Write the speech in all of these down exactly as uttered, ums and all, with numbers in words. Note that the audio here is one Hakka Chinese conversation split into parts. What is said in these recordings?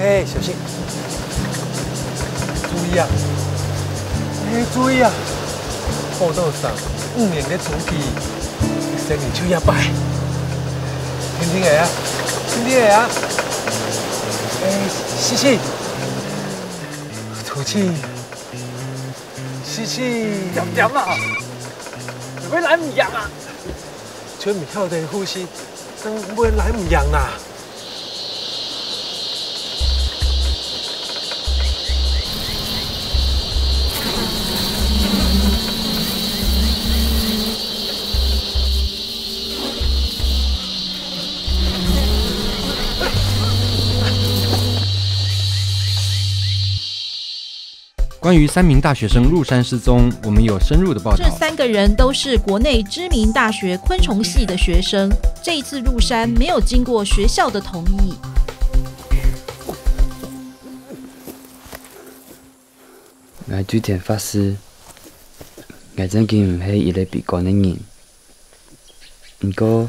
哎，小心！注意啊！哎，注意啊！報到上五年个週期，一生人就一擺。聽聽个啊，聽聽个啊！哎，細心！吐氣，吸氣。點點啊！會來毋贏啊！全毋曉得呼吸，正會來毋贏啊！关于三名大学生入山失踪，我们有深入的报道。这三个人都是国内知名大学昆虫系的学生，这一次入山没有经过学校的同意。𠊎對天發誓，𠊎正經毋係一個悲觀个人。毋過，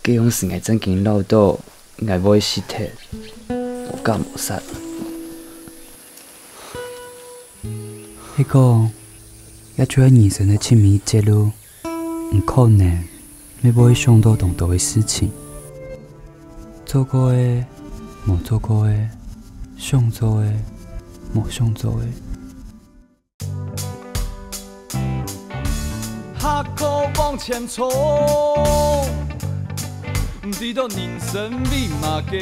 該央時𠊎正經恅著，𠊎會死忒，無結無煞。 係講，這就係人生个盡尾一節路，你可能乜會想著當多个事情，做過个，無做過个，想做个，無想做个。下課往前衝，毋知道人生為麼个。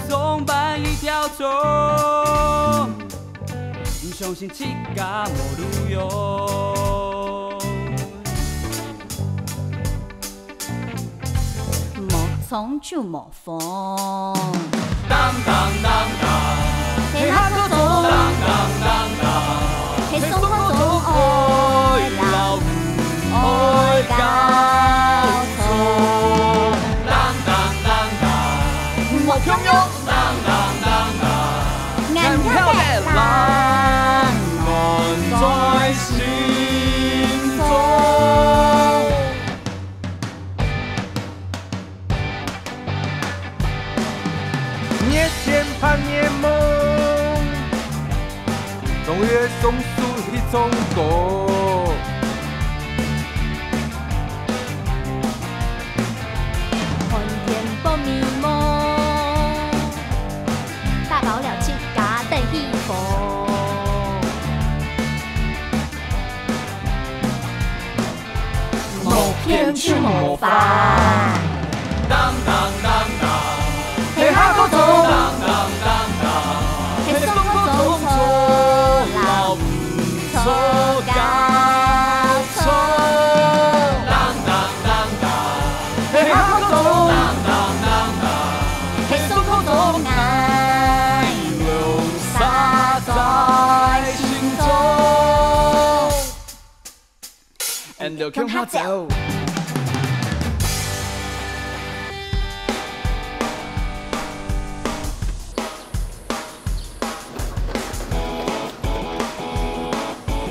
上班一條蟲，毋相信自家無路用。無蟲就無風。當當當當，係下課鐘。當當當當，係上課鐘。愛老母，愛教錯。當當當當，莫強弱。 熱天盼夜夢，終於送出一種歌。 寒天放美夢，打包了自家等起風。無片就無飯。當當當當，係下課鐘。當當當當，係上課鐘。錯啦，錯，教錯。 係下課鐘，係上課鐘，𠊎留下在心中。And共下走。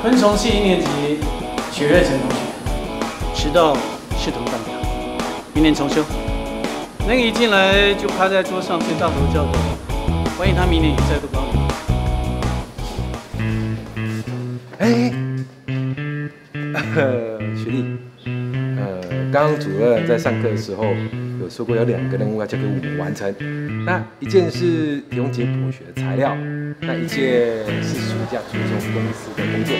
昆虫系一年级许瑞成同学，迟到视同犯法。 明年重修。那个一进来就趴在桌上睡大头觉的，欢迎他明年也再度光临。哎，学弟，呃，刚刚主任在上课的时候有说过有两个任务要交给我们完成，那一件是提供解剖学的材料，那一件是暑假初中公司的工作，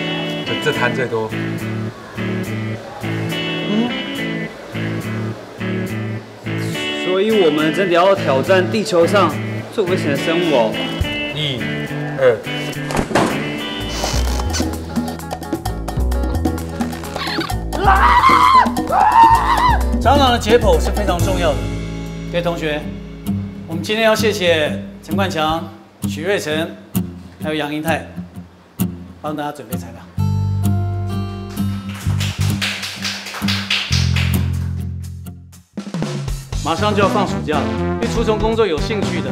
就这摊最多。 所以我们真的要挑战地球上最危险的生物哦。一、二。蟑螂的解剖是非常重要的。各位同学，我们今天要谢谢陈冠强、许瑞成，还有杨英泰。 帮大家准备材料。马上就要放暑假了，对除虫工作有兴趣的，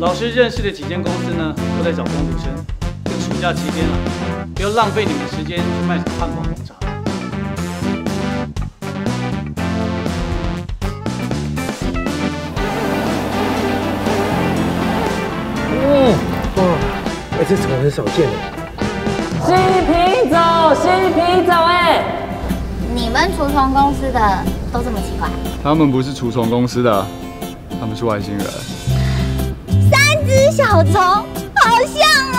老师认识的几间公司呢，都在找工读生。这个暑假期间啊，不要浪费你们时间去卖什么汉堡红茶。这虫很少见的。新品种，新品种哎！你们除虫公司的都这么奇怪？他们不是除虫公司的啊，他们是外星人。三只小虫，好像哦。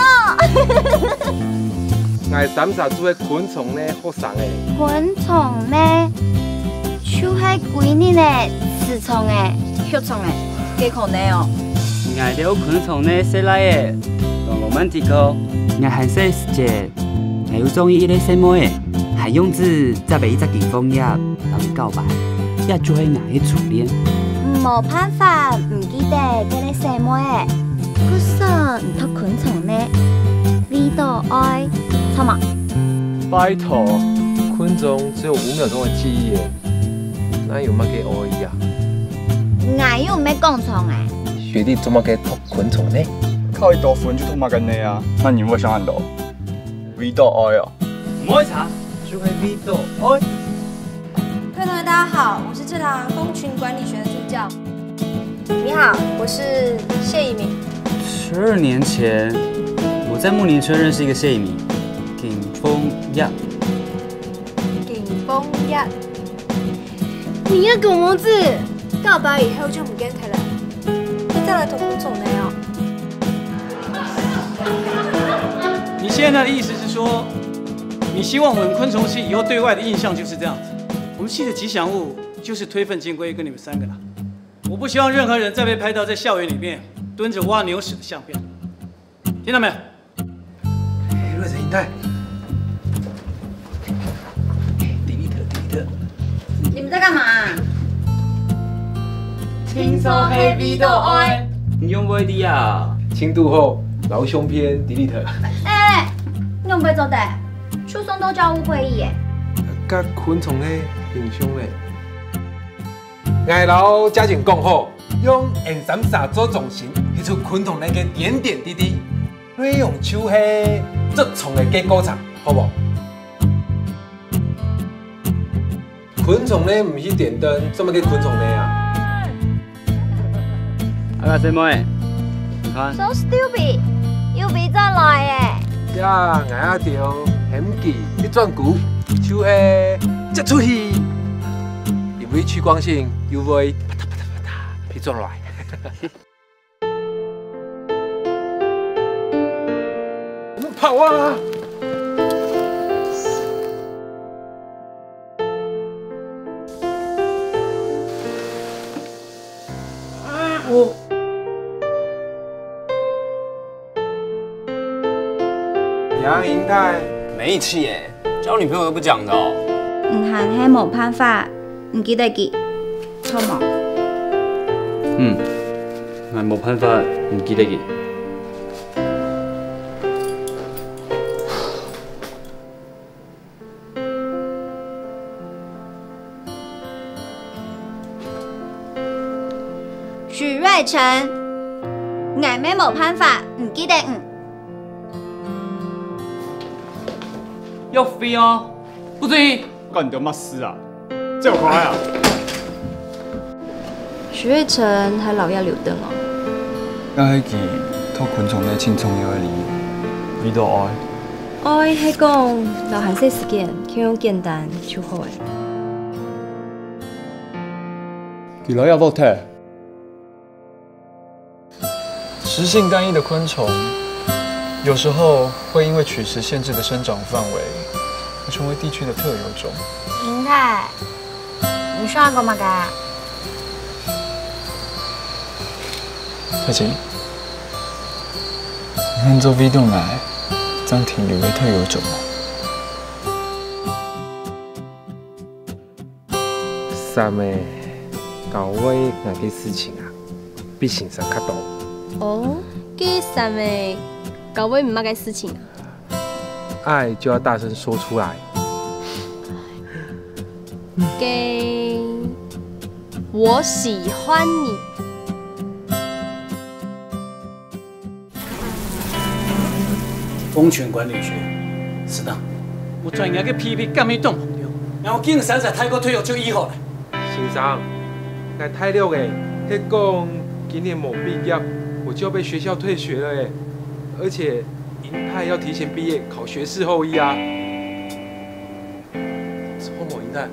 𠊎三儕做个昆蟲个學生欸。昆蟲呢，就係歸日个蛀蟲欸、蛀蟲欸，該可能哦。𠊎兜昆蟲个細倈仔，當羅曼蒂克。𠊎還細時節，𠊎有中意一個細妹仔，還用紙摺了一隻金鳳葉，摎佢告白，這就係𠊎个初戀。無辦法，毋記得該個細妹仔。故所毋讀昆蟲呢，為著愛，著無？拜託，昆蟲只有五秒鐘的記憶耶，哪有麼个愛意啊？𠊎又毋係講蟲欸。學弟做麼个讀昆蟲呢？靠一朵粉就讀麼个呢啊？那你為啥很多？為著愛哦。毋愛查，就係為著愛。 各位同學，大家好，我是這堂蜂群管理學的助教。你好，我是謝以明。十二年前，我在木林村認識一個謝以明，金鳳葉。金鳳葉。你个狗毛子，告白以後就毋見忒了，你再來讀昆蟲呢哦。你現在的意思是說，你希望我們昆蟲系以後對外的印象就是這樣子？ 我們系的吉祥物就是推粪金龜跟你們三個啦。我不希望任何人再被拍到在校園裡面蹲著挖牛屎的相片，聽到沒有？欸，瑞成，你帶。欸，delete，delete。你們在幹嘛？聽說係為著愛。你仰會知啊？清度好，摎相片delete。欸，你仰會做得？ 就算都叫誤會意耶。甲昆蟲个形象咧。𠊎摎嘉景講好，用N三十做中心，去出昆蟲个點點滴滴，內容就係捉蟲个過程，好無？昆蟲呢，毋係點燈，做麼个昆蟲呢啊？ 啊，細妹，你看。So stupid，又飛轉來耶！呀，𠊎阿條喊佢一轉跍，就會跌出去，因為趨光性又會啪嗒啪嗒啪嗒飛轉來。我們跑啊！ 楊英泰，沒義氣耶，交女朋友都不講的哦。你還係無辦法，毋記得佢，著無？嗯，𠊎無辦法，毋記得佢。 許瑞成，𠊎乜無辦法毋記得你。要飛哦，不准飛！干你兜麼事啊？走開啊！ 許瑞成還摎𠊎留等哦。該係佢讀昆蟲个盡重要个理由，為著愛。愛係講，摎還細時間共樣簡單就好欸。佢摎𠊎㧒忒。食性單一的昆蟲，有時候會因為取食限制的生長範圍，而成為地區的特有種。英泰， 你想愛講麼个啊？小姐，你看這位動來，正停留个特有種啊。三个，教會𠊎个事情啊，比先生較多。哦，該三个，教會你麼个事情啊？ 愛就要大聲說出來。該，我喜歡你。蜂群管理學，死黨，𠊎轉𠊎个屁屁甲你當朋友，𠊎經常在泰國退休就醫好了。 先生，𠊎大六欸，係講今年無畢業，我就要被學校退學了欸。而且銀泰要提前毕业，考学士后医啊。错，银泰。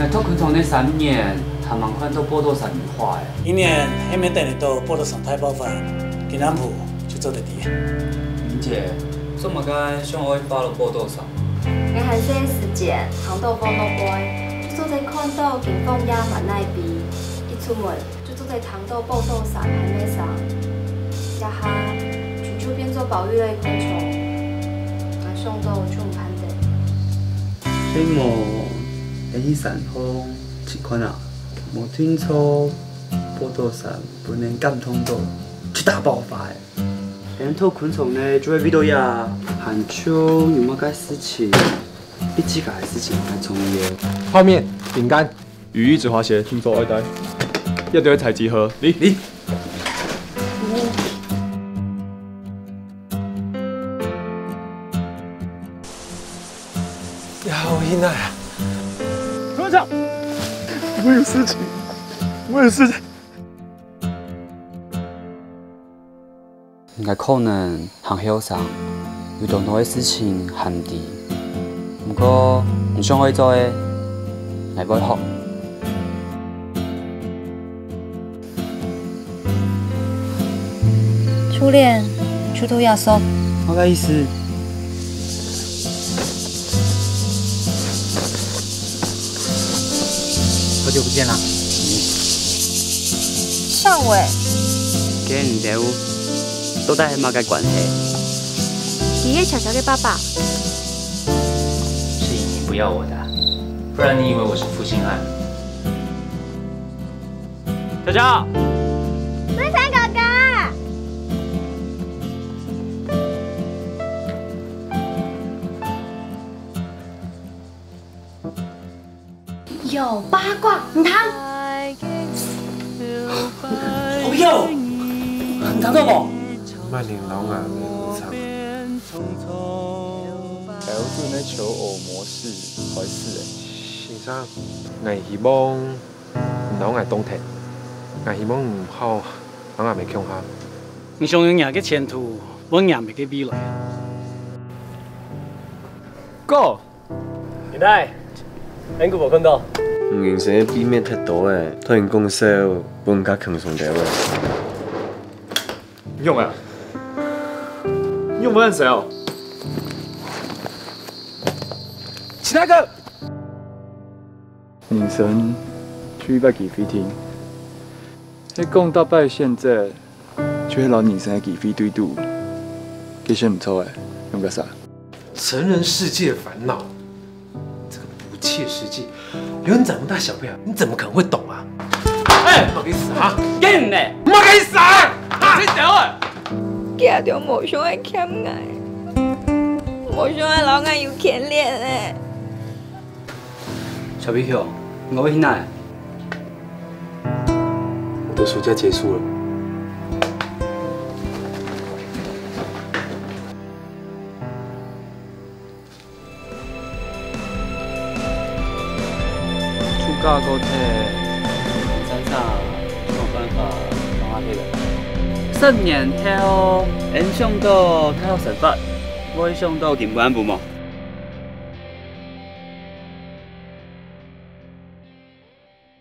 來讀昆蟲个三年，還吂看到寶島山有花欸。今年還吂等得到寶島山大爆發，今暗晡就做得知。玲姐，做麼个想愛follow寶島山？𠊎還細个時節，行到火爐背，就做得看到金鳳爺還哪位，一出門 就做得聽到寶島山喊个聲，這下就就變做保育類昆蟲，𠊎想到就毋盼得。所以無，𠊎去山項去看啊，無聽著寶島山分人感動到，就大爆發欸。𠊎讀昆蟲呢，就會為到呀，還就有麼个事情，比自家个事情還重要。泡麵、餅乾。 雨一直滑鞋，聽說愛戴。一定愛齊集合。你，你。你好，現在啊。團長，我有事情，我有事情。 𠊎可能還後生，有當多个事情還毋知。毋過，你想愛做个，𠊎會學。初戀，就讀這所。麼个意思？ 好久不見啦。少偉。跟你兜到底係麼个關係？佢係巧巧个爸爸。是你不要我的，不然你以為我是負心漢？巧巧。瑞凡哥哥。 有八卦，毋通。好笑，你聽到無？慢點，老眼沒有唱。標準个求偶模式，壞死欸。先生，𠊎希望你摎𠊎當甜，𠊎希望你毋好摎𠊎毋共下。你想用若个前途，換若个未來。Go！ 你來，恁久無看到。你人生个秘密忒多欸，同人講笑，分人家輕鬆兜欸。用啊，用不爛誰哦？其他个。人生就一擺機會定，係講逐擺選擇，就係摎人生个機會對賭，其實毋錯欸，用个啥？ 成人世界的煩惱，這個不切實際，連你長不大小朋友，你怎麼可能會懂啊？哎，麼个意思啊？跟呢？麼个意思啊？啊，你等會。佢都無想愛欠𠊎，無想愛摎𠊎有牽連欸。小皮球，你愛去哪？ 都暑假結束了。暑假過忒，先生，有辦法幫𠊎去了。十年後，𫣆想到大學生活，會想到金門無？